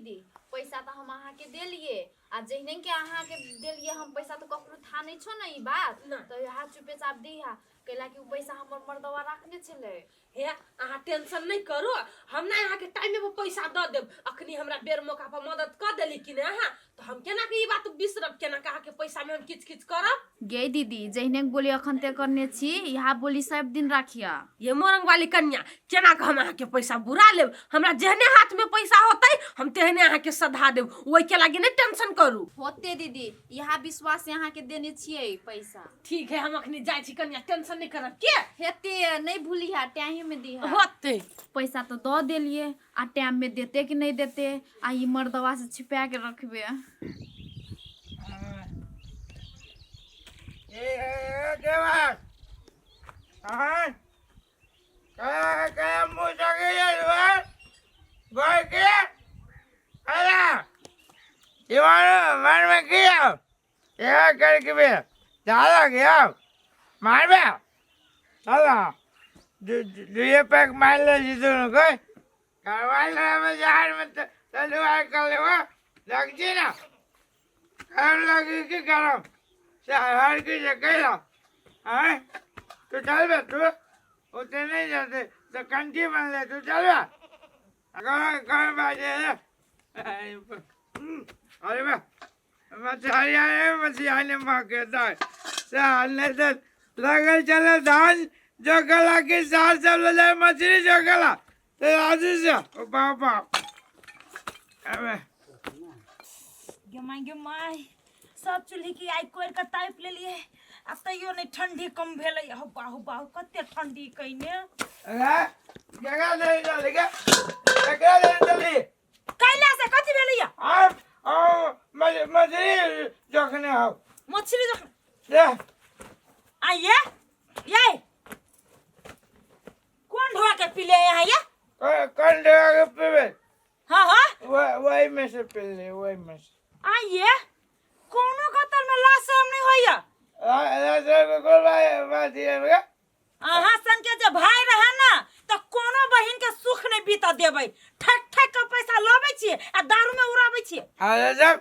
दीदी, पैसा तऽ हम अहाँके देलियै आ जहने के अहाँके देलियै हम पैसा तऽ ककरो था नहि छौ ने ई बात। नहि। तऽ यहाँ चुपे चाप दिहा, कैला कि उ पैसा हमर मर्दवा राखने छलै। हे, अहाँ टेंशन नहि करू, हम ना अहाँके टाइमे पर पैसा दऽ देब। अखनी हमरा बेर मौका पर मदद कऽ देली कि ने अहाँ, तऽ हम केना के ई बात बिसरब? केना के अहाँके पैसा में हम किच किच करब? गे दीदी, जहने बोली अखन ते करने छी, यहाँ बोली सब दिन राखिया। ये मोरंग वाली कन्या, केना के हम अहाँके पैसा बुरा लेब? हमरा जेहने हाथ में पैसा होतै हम तेहने अहाँके सधा देब, ओहि के लागी नहि टेंशन करू। होते दीदी, यहाँ विश्वास से अहाँके देने छियै पैसा। ठीक है, हम अखनी जाइ छी कन्या, टेंशन नहीं करब के। हेते, नहीं भूलिहा, टाइम में दिहा। होते। पैसा तो दऽ देलियै आ टाइम में देते कि नहीं देते, आ ई मर्दवा से छिपा के रखबे। लगल चले धान जोगला के सार सब ले जाए मछली जोगला तो राजू से ओ बाबा अबे। गे माय, गे माय, सब चूल्ही के आइ कोरि के तापि लेलियै आ तैयो नहि ठंडी कम भेलै। हौ बाहु बाहु, कते ठंडी कइने। अरे जगह दे चली के जगह दे चली। कैला से कथी भेलैया? आप ओ मछली जोखने हो। मछली जोखने ले। आइए ये कौन ढोआ के पी ले यहाँ ये? कौन ढोआ के पीबे? हाँ हाँ, वही में से पी ले, वही में से। आइए कोनो कतर में लाश शर्म नहीं होइया। लाश शर्म कोन बात है? अहाँ सन के जे भाई रहे ना तो कोनो बहिन के सुख नहीं बीत देबै। ठक ठक के पैसा लबै छियै आ दारू में उड़ाबै छियै। अरे सब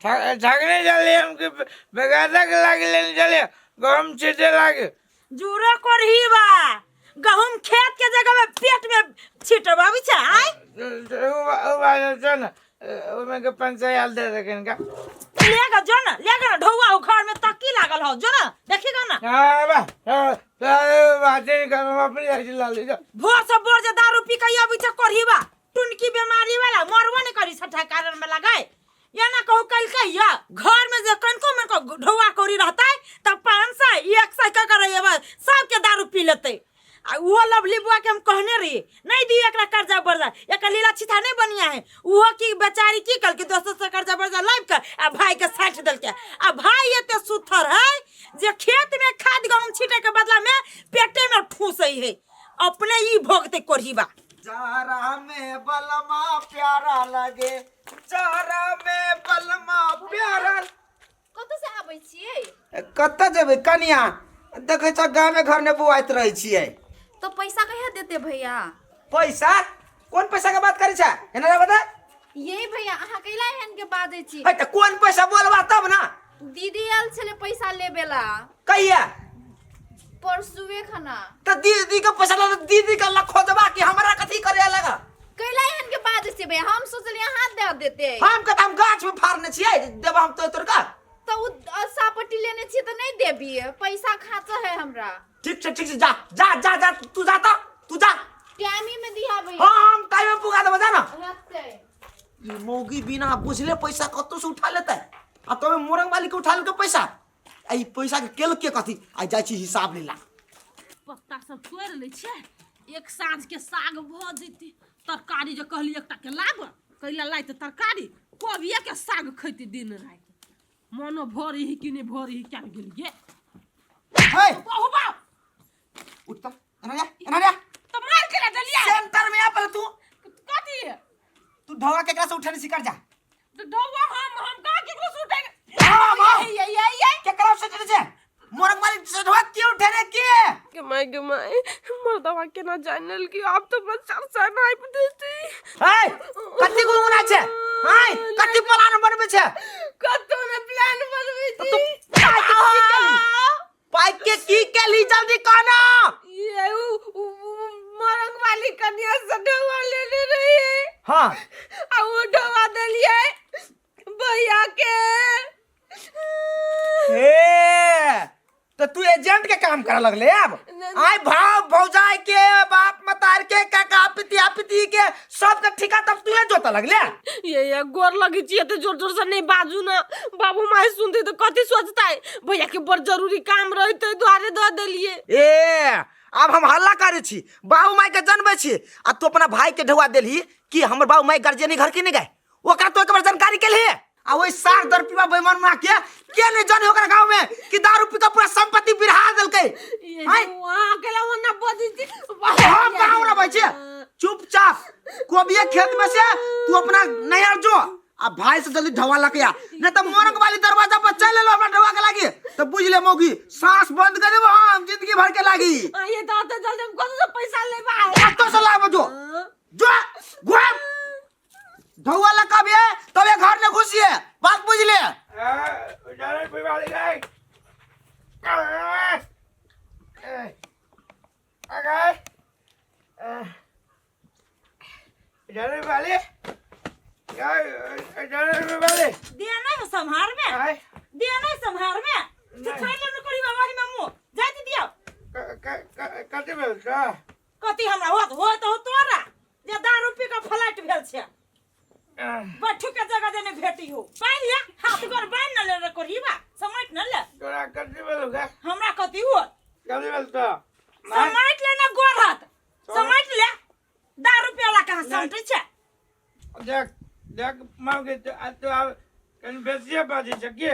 ठकने चलिए हमके, बेगाता के लागे लेने चलिए, गहूम छीटे लागे। जूरो करही बा, गहूम खेत के जगह में पेट में छिटबाबै छै। आय उ बात छै ना, ओमे के 500 दे देखन का। ले ग जो ना, ले ग ना, ढौआ हो घर में तक्की लागल हो, जो ना देखी ग ना। हां बा, हां बात नहीं कर, हम अपनी ऐसी ला ली जा। भोर से बोर जे दारू पी के अबै छै करही बा, टुनकी बीमारी वाला मरबो नहीं करी सठा कारण में लगाए। या ना कहू कल कहिया घर में जे कनको मन को ढौआ कौड़ी रहता है तब 500 100 का करे सबके दारू पी लेते। आ वो लवली बुआ के हम कहने रही नहीं दी एकरा कर्जा बर्जा, एक लीला छिथा नहीं बनिया है। वो की बेचारी की कल के दोस्त से कर्जा बर्जा लाइव कर आ भाई के साठ दल के, आ भाई एते सुथर है जे खेत में खाद गहूम छीटे के बदला में पेटे में ठूसै है, अपने ही भोगते कोरहीबा। चारा में बलमा प्यारा लगे, चारा में बलमा प्यारा। कतऽ से आबै छियै? कतऽ जेबै कनिया, देखै छ गामे घर ने बुआइत रहै छियै। तो पैसा कहिया देते भैया? पैसा? कोन पैसा के बात करै छ? एना रे बता। यही भैया, अहाँ कैला एहन के बाजै छी? है त कोन पैसा बोलबा तब ना। दीदी आयल छलै पैसा लेबे ला। कहिया? परसुए खना। त दीदी के पैसा ला दीदी के लखो देबा कि हमरा कथी करे लगा? कैला एहन के बाजै छी भैया, हम सोचलियै अहाँ दे देते। हम के त हम गाछ में फाड़ने छियै, देबा हम तो तोरका। त उ सापट्टी लेने छियै त नहीं देबियै, पैसा खाचा है हमरा। ठीक छै, ठीक छै, जा जा जा जा, तू जा त, तू जा। टाइम ही में दिहा भैया। हां, हम टाइम में पुगा देबो, जा ना। हेतै। ई मौगी बिना बुझले पैसा कतौ से उठा लेतै, आ तबे मोरंग वाली के उठा लेलकै पैसा। आ ई पैसा के केलकै कथी? आ जाइ छी हिसाब लेला। पत्ता सब तोड़ि लै छियै, एक साँझ के साग भऽ जेतै। तरकारी जे कहली एकटा के लाब, कैला लाइ तऽ तरकारी, कोबिये के साग खैती दिन राति। मनो भरी ही कि नहीं भरी ही, क्या गेलिए? हे! बहु बाप! उठ त, एना जा, एना जा। तो मार के देलिए। सेंटर में आ पहले तू। कथी? तू ढौआ केकरा से उठेने छी कर जा। तो ढौआ हम कहाँ केकरो से उठेने? हाँ, हाँ। ये, ये, ये। केकरा से उठेने छै? मोरंग वाली से ढौआ के उठेने के? गे my, गे my, मर्दवा केना जानल कि आब तो बच्चा से नाइप देती। हे, कथी गुनगुना छै? हाय कथी प्लान बनबै छै? कतौ ने प्लान बनबै तऽ तू पाइ के की केली? पाइ के की केली जल्दी कह ना। ये उ मरंग वाली कन्या से ढौआ लेने रहिए। हाँ। आ वो ढौआ देलिए भैया के। हे तो तू एजेंट के काम करे लगले अब? आय भाव भौजाई के बाप मतार के काका पितिया पिती के सबके ठिका तब तू जोता लगले। ये गोर लगी छियै तऽ जोर जोर से नहीं बाजू ना, बाबू माय सुनते तो कथी सोचतै? भैया के बड़ जरूरी काम रहे ताहि दुआरे दऽ देलिए। ए अब हम हल्ला करे छी, बाबू माय के जनबै छी आ तू अपना भाई के ढौआ देलही कि हमर बाबू माय गार्जियन घर के नहीं गए, ओकरा तो एक बार जानकारी के लिए। आ वही साग दर पीवा बेईमान मां के नहीं जाने ओकरा गांव में कि दारू पी के पूरा संपत्ति बिरहा देलकै। ये आय। वहाँ अकेला वना बजै छी। हम कहाँ रहबै छी? चुपचाप कोबिये खेत में से तू अपना नैहर जो आ भाई से जल्दी ढवा लकया, नहीं तो मोरंग वाली दरवाजा पर चल लेलो हमरा ढवा के लागी तो बुझ ले मौगी सांस बंद कर देबो हम जिंदगी भर के लागी। आ, ये तो अते जल्दी हम कतौ से पैसा लेबै? कतौ से लाबो जो जो घुम ढौआ लकबिए तबे घर में घुसिए, बात बुझ ले। दिया नहीं हो संहार में, दिया नहीं संहार में तो छोड़ ले करी बाबा ही में मुंह जाति दिया। कथी भेल छौ? कथी हमरा होत होत हो तोरा जे दारू पी के फ्लाइट भेल छै, बैठू के जगह देने भेटी हो पाइ लिया हाथ गोर बान्हि न ले रे कोरीबा समट न ले। तोरा कथी भेल गे? हमरा कथी होत? कथी भेल छौ? समट ले न गोर हाथ समट ले, दारू पियला कहाँ समटै छै? देख देख माँ के तो आब कनि बेसिए बाजै छै की?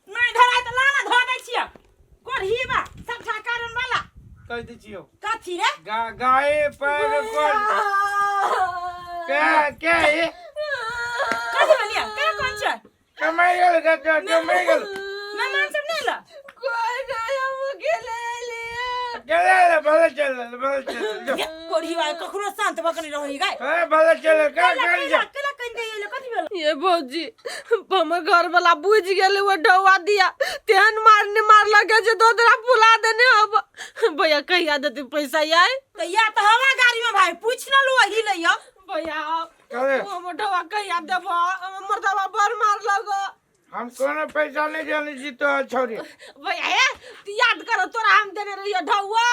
नहीं धराय तऽ लाना धऽ दै छियै कोढ़ीबा सबटा कारण वाला। कहि दै छियौ। कथी रे? गाय पर कोन के के ई? कथी भेलियै? के कोन छै? कमाइ गेल गे तो कमाइ गेल। मेहमान सब नहि एल? कोइ नहि, हम अकेले एलियै। गेलै रे, भले चल भले चल जो। कोढ़ीबा ककरो शांत भऽ कऽ नहि रहै गाय। ए भले चल के कैला कर कैला जा। कैला कहि दै एलै कथी भेल? ये भौजी हमर घर वाला बुझि गेलै ओ ढौआ दिया तेहन मारने मारलक जे दोदरा फुला देने हब। भैया कहिया देते पैसा यार? तऽ या तऽ हवा गाड़ी में भाई पूछ न लू अही लइयो। भैया करे। हमर ढौआ कहिया देबो? हमर मर्दवा बड़ मारलक। हम कोनो पैसा नहीं जाने छी तो छोरी। भैया हे तू याद करो तोरा हम देने रहियो ढौआ।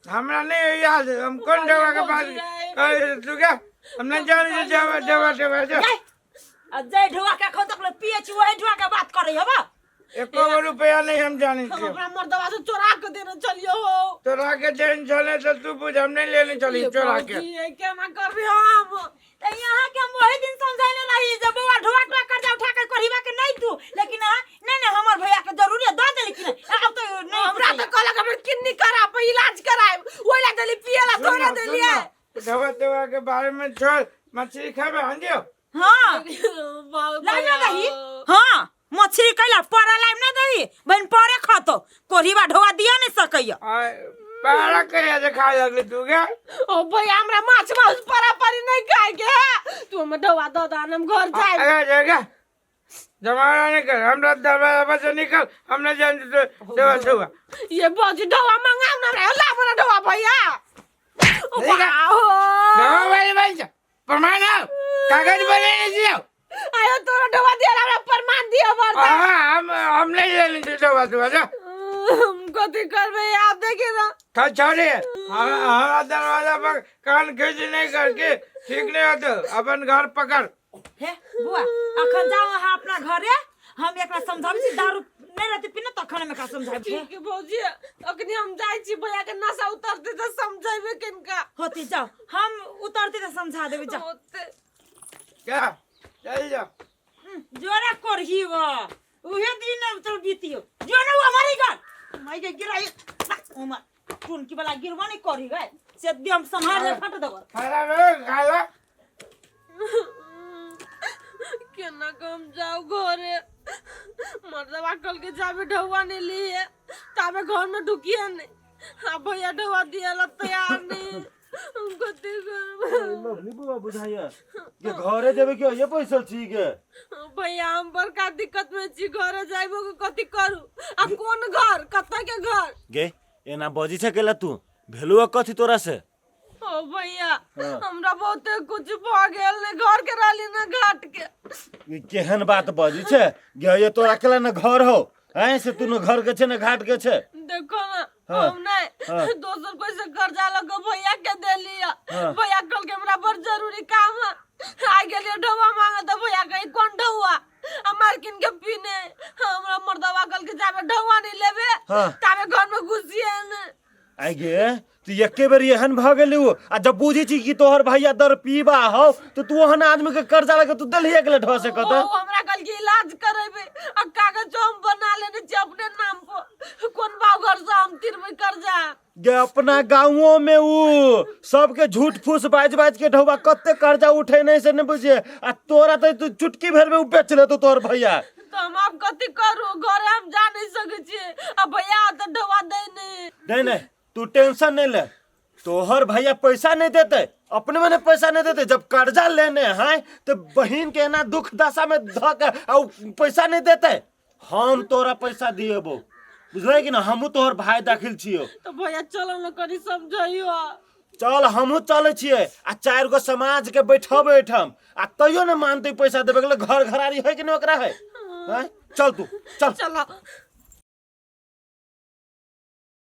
हमरा नहीं याद, हम कोन ढौआ के बात कहे तू के हम नहीं जाने छी ढौआ ढौआ ढौआ जो। आ जै ढौआ के एखन तक ले पिए छी ओही ढौआ के बात करै हबा। एको रुपया नहीं हम जाने हम छी। अपना मर्दवा से चोरा के देने चलियो हो। चोरा के देने चले तो तू बुझ, हम नहीं लेने चली ये चोरा के। भौजी, ये केना करबी हम? त यहाँ के हम वही दिन समझाइले रही जे बौआ ढौआ ढौआ कर्जा उठा के कोढ़ीबा के नहीं तू, लेकिन अहाँ नहीं नहीं हमर भैया के जरूरी है दऽ देली कि नहीं? आब तो नहीं हमरा तो कहलक हमर किडनी खराब है, इलाज करायब, ओहि ला देली पिए ला थोड़े देलियै। ढौआ ढौआ के बारे में छोड़, मछली खाबे हम दियो। हाँ। लाइब ना दही? हाँ, मछली कैला परा लाइब ना दही, बहन परे खतो, कोढ़ीबा ढौआ दिया नहीं सकैया। पारा कहिया से खाए लगली तू गे? ओ भैया हमरा माछ मांस परा परी नहीं खाए के है, तू हमर ढौआ दऽ दऽ हम घर जाए। अरे जाएगा जमाना नहीं कर, हमरा दरवाजा पर से निकल, हम नहीं जानते तो ढौआ ढौआ। ये भौजी ढौआ मंगाओ ना हमरा, लाबो ना ढौआ भैया। ओ ठीक है। बाहो। ढौआ वाली भाई साहब, प्रमाण आओ, कागज बने नहीं दियो। आयो तोरा ढौआ दिया हमरा प्रमाण दियो बरदा। हाँ, हम नहीं लेने दे ढौआ ढौआ जा। हम कथी करबे आप देखे ना। तो छोड़िए, हमारा दरवाजा पर कान खींच नहीं करके ठीक नहीं होते, अपन घर पकड़। हे बुआ अखन जाओ अहाँ अपना घरे, हम एकरा समझाबै छी दारू नहीं रहते पीने तखन हम एकरा समझाबै छी। ठीक है भौजी, अखनी हम जाइ छी भैया के नशा उतरते तऽ समझेबे किनका। होती जाओ, हम उतरते तऽ समझा देबै जाओ। होते। क्या चल जाओ। जोरा करही वा उहे दिन अब तो बीतियो जो ना वो हमारी घर माई के गिराई उमर टुनकी वाला गिरवा नहीं करही गए से दे हम संभाल ले फट देबो। खाना रे खाला। केना कम जाओ घरे, मर्दवा कल के जाबे ढौआ नहीं लिए ताबे घर में ढुकिए नहीं, आ भैया ढौआ दिए ला तैयार नहीं। हम कथी करबै? लवली बुआ बुझाइया के घरे जेबे के ये पैसा छी के? भैया, हम बड़का दिक्कत में छी। घरे जाइबो के कथी करू आ कोन घर, कतऽ के घर? गे, एना बजी छै केला तू? भेलुआ कथी तोरा से? ओ भैया, हमरा बहुते कुछ भऽ गेल, ने घर के रहली ने घाट के। ई केहन बात बजी छै गे? ये तोरा केला न घर हो हैं से तू न घर के छै न घाट के छै। देखो ना, हाँ, हम नहीं दोसर कोई से कर्जा लग के भैया के देली। भैया कल के हमरा बड़ जरूरी काम है, आ गेलिए ढौआ मांगे तो भैया कही कौन ढौआ आ मालकिन के पीने। हमरा मर्दवा कल के जाबे ढौआ नहीं लेबे ताबे घर में घुसिए ने। आइ गे, तू एके बेर एहन भऽ गेली आ जब बुझी छी कि तोहर भैया दर पीबा हौ तो तू ओहन आदमी के कर्जा लगे तू देलही एकले ढो से कत? ओ हमरा कल के इलाज करेबे आ कागज हम बना लेने छी अपने नाम पर। कोन बाव घर से हम तिरबे कर्जा? गे, अपना गाँवों में उ सबके झूठ फूस बाज बाज के ढौआ कते कर्जा उठे नहीं से नहीं बुझिए, आ तोरा तो तू चुटकी भर में उ बेच लेतो तोहर भैया। तो हम आब कथी करू? घरे हम जा नहीं सकै छियै आ भैया तो ढौआ दै नहीं। नहीं नहीं, तू टेंशन नहीं ले। तोहर भैया पैसा नहीं देते, अपने मने पैसा नहीं देते। जब कर्जा लेने हैं तो बहन के ना दुख दशा में धक और पैसा नहीं देते। हम तोरा पैसा दिएबो, बुझले कि ना? हमहू तोहर भाई दाखिल छियो। तो भैया, चलो न, कनी समझाइयो। चल, हमहू चले छियै आ चारि गो समाज के बैठबै एहिठाम आ तैयो ने मानते पैसा देबे के लेल। घर घरारी है कि नहीं ओकरा है? हैं? चल तू चल। चलो।